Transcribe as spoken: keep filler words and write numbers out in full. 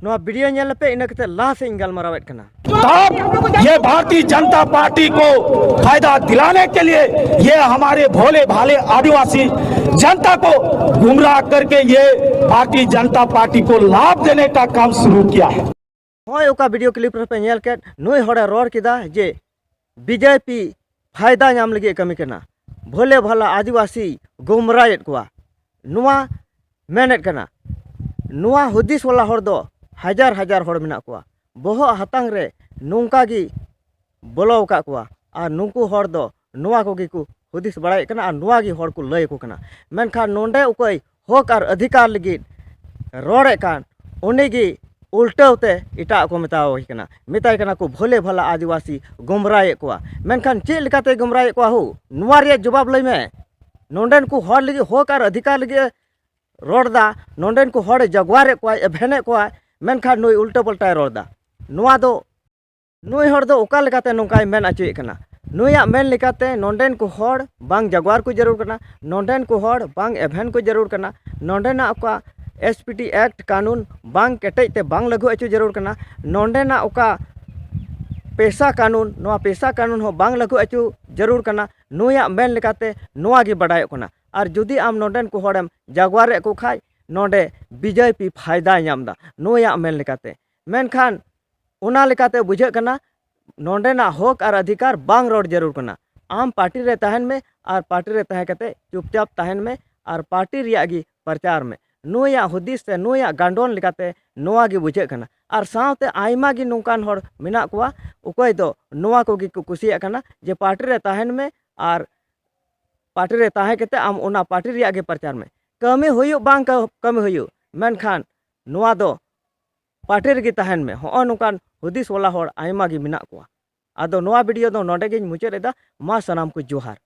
ᱱᱚᱣᱟ ᱵᱷᱤᱰᱤᱭᱳ ᱧᱮᱞ ᱯᱮ, ᱤᱱᱟᱹ ᱠᱟᱛᱮ ᱞᱟᱦᱟ ᱥᱮᱫ ᱤᱧ ᱜᱟᱞᱢᱟᱨᱟᱣᱮᱫ ᱠᱟᱱᱟ᱾ तब ये भारतीय जनता पार्टी को फायदा दिलाने के लिए ये हमारे भोले भाले आदिवासी जनता को गुमराह करके ये भारतीय जनता पार्टी को लाभ देने का काम शुरू किया है। ᱦᱳᱭ, ᱚᱠᱟ ᱵᱷᱤᱰᱤᱭᱳ ᱠᱞᱤᱯ ᱨᱮᱯᱮ ᱧᱮᱞ ᱠᱮᱫ, ᱱᱩᱭ ᱦᱚᱲᱮ ᱨᱚᱲ ᱠᱮᱫᱟ ᱡᱮ ᱵᱤᱡᱮᱯᱤ ᱯᱷᱟᱭᱫᱟ ᱧᱟᱢ ᱞᱟᱹᱜᱤᱫ ᱮ ᱠᱟᱹᱢᱤ ᱠᱟᱱᱟ, ᱵᱷᱳᱞᱮ ᱵᱷᱟᱞᱟ ᱟᱹᱫᱤᱵᱟᱹᱥᱤ ᱜᱩᱢᱨᱟᱭᱮᱫ ᱠᱚᱣᱟ, ᱱᱚᱣᱟ ᱢᱮᱱᱮᱫ ᱠᱟᱱᱟ᱾ ᱱᱚᱣᱟ ᱦᱩᱫᱤᱥ ᱵᱟᱞᱟ ᱦᱚᱲ ᱫᱚ ᱦᱟᱡᱟᱨ ᱦᱟᱡᱟᱨ ᱦᱚᱲ ᱢᱮᱱᱟᱜ ᱠᱚᱣᱟ, ᱵᱚᱦᱚᱜ ᱦᱟᱛᱟᱝ ᱨᱮ ᱱᱚᱝᱠᱟ ᱜᱮ ᱵᱚᱞᱚ ᱟᱠᱟᱫ ᱠᱚᱣᱟ᱾ ᱟᱨ ᱱᱩᱠᱩ ᱦᱚᱲ ᱫᱚ ᱱᱚᱣᱟ ᱠᱚᱜᱮ ᱠᱚ ᱦᱩᱫᱤᱥ ᱵᱟᱲᱟᱭᱮᱫ ᱠᱟᱱᱟ ᱟᱨ ᱱᱚᱣᱟ ᱜᱮ ᱦᱚᱲ ᱠᱚ ᱞᱟᱹᱭ ᱟᱠᱚ ᱠᱟᱱᱟ᱾ ᱢᱮᱱᱠᱷᱟᱱ ᱱᱚᱰᱮ ᱚᱠᱚᱭ ᱦᱚᱠ ᱟᱨ ᱚᱫᱷᱤᱠᱟᱨ ᱞᱟᱹᱜᱤᱫ ᱨᱚᱲᱮᱫ ᱠᱟᱱ, ᱩᱱᱤ ᱜᱮ ᱩᱞᱴᱟᱹᱣ ᱛᱮ ᱮᱴᱟᱜ ᱠᱚ ᱢᱮᱛᱟᱣᱟᱭ ᱠᱟᱱᱟ, ᱢᱮᱛᱟᱭ ᱠᱟᱱᱟ ᱠᱚ ᱵᱷᱳᱞᱮ ᱵᱷᱟᱞᱟ ᱟᱹᱫᱤᱵᱟᱹᱥᱤ ᱜᱩᱢᱨᱟᱭᱮᱫ ᱠᱚᱣᱟ᱾ ᱢᱮᱱᱠᱷᱟᱱ ᱪᱮᱫ ᱞᱮᱠᱟᱛᱮ ᱜᱩᱢᱨᱟᱭᱮᱫ ᱠᱚᱣᱟ ᱦᱳ? ᱱᱚᱣᱟ ᱨᱮᱭᱟᱜ ᱡᱚᱵᱟᱵ ᱞᱟᱹᱭ ᱢᱮ᱾ ᱱᱚᱰᱮᱱ ᱠᱚ ᱦᱚᱲ ᱞᱟᱹᱜᱤᱫ ᱦᱚᱠ ᱟᱨ ᱚᱫᱷᱤᱠᱟᱨ ᱞᱟᱹᱜᱤᱫ ᱮ ᱨᱚᱲ ᱫᱟ, ᱱᱚᱰᱮᱱ ᱠᱚ ᱦᱚᱲ ᱮ ᱡᱟᱜᱣᱟᱨᱮᱫ ᱠᱚᱣᱟ, ᱮᱵᱷᱮᱱᱮᱫ ᱠᱚᱣᱟ, ᱢᱮᱱᱠᱷᱟᱱ ᱱᱩᱭ ᱩᱞᱴᱟᱹ ᱯᱟᱞᱴᱟᱭ ᱨᱚᱲ ᱫᱟ᱾ ᱱᱚᱣᱟ ᱫᱚ ᱱᱩᱭ ᱦᱚᱲ ᱫᱚ ᱚᱠᱟ ᱞᱮᱠᱟᱛᱮ ᱱᱚᱝᱠᱟᱭ ᱢᱮᱱ ᱚᱪᱚᱭᱮᱫ ᱠᱟᱱᱟ? ᱱᱩᱭᱟᱜ ᱢᱮᱱ ᱞᱮᱠᱟᱛᱮ ᱱᱚᱰᱮᱱ ᱠᱚ ᱦᱚᱲ ᱵᱟᱝ ᱡᱟᱜᱣᱟᱨ ᱠᱚ ᱡᱟᱹᱨᱩᱲ ᱠᱟᱱᱟ, ᱱᱚᱰᱮᱱ ᱠᱚ ᱦᱚᱲ ᱵᱟᱝ ᱮᱵᱷᱮᱱ ᱠᱚ ᱡᱟᱹᱨᱩᱲ ᱠᱟᱱᱟ, ᱱᱚᱰᱮᱱᱟᱜ ᱚᱠᱟ ᱮᱥ ᱯᱤ ᱴᱤ ᱮᱠᱴ ᱠᱟᱹᱱᱩᱱ ᱵᱟᱝ ᱠᱮᱴᱮᱡ ᱛᱮ ᱵᱟᱝ ᱞᱟᱹᱜᱩ ᱚᱪᱚ ᱡᱟᱹᱨᱩᱲ ᱠᱟᱱᱟ, ᱱᱚᱰᱮᱱᱟᱜ ᱚᱠᱟ ᱯᱮᱥᱟ ᱠᱟᱹᱱᱩᱱ, ᱱᱚᱣᱟ ᱯᱮᱥᱟ ᱠᱟᱹᱱᱩᱱ ᱦᱚᱸ ᱵᱟᱝ ᱞᱟᱹᱜᱩ ᱚᱪᱚ ᱡᱟᱹᱨᱩᱲ ᱠᱟᱱᱟ᱾ ᱱᱩᱭᱟᱜ ᱢᱮᱱ ᱞᱮᱠᱟᱛᱮ ᱱᱚᱣᱟ ᱜᱮ ᱵᱟᱰᱟᱭᱚᱜ ᱠᱟᱱᱟ᱾ ᱟᱨ ᱡᱩᱫᱤ ᱟᱢ ᱱᱚᱰᱮᱱ ᱠᱚ ᱦᱚᱲᱮᱢ ᱡᱟᱜᱣᱟᱨᱮᱫ ᱠᱚ ᱠᱷᱟᱡ, ᱱᱚᱰᱮ ᱵᱤᱡᱮᱯᱤ ᱯᱷᱟᱭᱫᱟᱭ ᱧᱟᱢ ᱮᱫᱟ, ᱱᱩᱭᱟᱜ ᱢᱮᱱ ᱞᱮᱠᱟᱛᱮ᱾ ᱢᱮᱱᱠᱷᱟᱱ ᱚᱱᱟ ᱞᱮᱠᱟᱛᱮ ᱵᱩᱡᱷᱟᱹᱜ ᱠᱟᱱᱟ, ᱱᱚᱰᱮᱱᱟᱜ ᱦᱚᱠ ᱟᱨ ᱚᱫᱷᱤᱠᱟᱨ ᱵᱟᱝ ᱨᱚᱲ ᱡᱟᱹᱨᱩᱲ ᱠᱟᱱᱟ᱾ ᱟᱢ ᱯᱟᱨᱴᱤ ᱨᱮ ᱛᱟᱦᱮᱱ ᱢᱮ ᱟᱨ ᱯᱟᱨᱴᱤ ᱨᱮ ᱛᱟᱦᱮᱸ ᱠᱟᱛᱮ ᱪᱩᱯᱪᱟᱯ ᱛᱟᱦᱮᱱ ᱢᱮ ᱟᱨ ᱯᱟᱨᱴᱤ ᱨᱮᱭᱟᱜ ᱜᱮ ᱯᱨᱚᱪᱟᱨ ᱢᱮ᱾ ᱱᱩᱭᱟᱜ ᱦᱩᱫᱤᱥ ᱥᱮ ᱱᱩᱭᱟᱜ ᱜᱟᱱᱰᱚᱱ ᱞᱮᱠᱟᱛᱮ ᱱᱚᱣᱟ ᱜᱮ ᱵᱩᱡᱷᱟᱹᱜ ᱠᱟᱱᱟ᱾ ᱟᱨ ᱥᱟᱶᱛᱮ ᱟᱭᱢᱟ ᱜᱮ ᱱᱚᱝᱠᱟᱱ ᱦᱚᱲ ᱢᱮᱱᱟᱜ ᱠᱚᱣᱟ, ᱚᱠᱚᱭ ᱫᱚ ᱱᱚᱣᱟ ᱠᱚᱜᱮ ᱠᱚ ᱠᱩᱥᱤᱭᱟᱜ ᱠᱟᱱᱟ ᱡᱮ ᱯᱟᱨᱴᱤ ᱨᱮ ᱛᱟᱦᱮᱱ ᱢᱮ ᱟᱨ ᱯᱟᱨᱴᱤ ᱨᱮ ᱛᱟᱦᱮᱸ ᱠᱟᱛᱮ ᱟᱢ ᱚᱱᱟ ᱯᱟᱨᱴᱤ ᱨᱮᱭᱟᱜ ᱜᱮ ᱯᱨᱚᱪᱟᱨ ᱢᱮ᱾ ᱠᱟᱹᱢᱤ ᱦᱩᱭᱩᱜ ᱵᱟᱝ ᱠᱟᱹ-, ᱠᱟᱹᱢᱤ ᱦᱩᱭᱩᱜ, ᱢᱮᱱᱠᱷᱟᱱ ᱱᱚᱣᱟ ᱫᱚ ᱯᱟᱨᱴᱤ ᱨᱮᱜᱮ ᱛᱟᱦᱮᱱ ᱢᱮ᱾ ᱦᱚᱸᱜᱼᱚ ᱱᱚᱝᱠᱟᱱ ᱦᱩᱫᱤᱥ ᱵᱟᱞᱟ ᱦᱚᱲ ᱟᱭᱢᱟ ᱜᱮ ᱢᱮᱱᱟᱜ ᱠᱚᱣᱟ᱾ ᱟᱫᱚ ᱱᱚᱣᱟ ᱵᱷᱤᱰᱤᱭᱳ ᱫᱚ ᱱᱚᱰᱮ ᱜᱤᱧ ᱢᱩᱪᱟᱹᱫ ᱮᱫᱟ᱾ ᱢᱟ ᱥᱟᱱᱟᱢ ᱠᱚ ᱡᱚᱦᱟᱨ᱾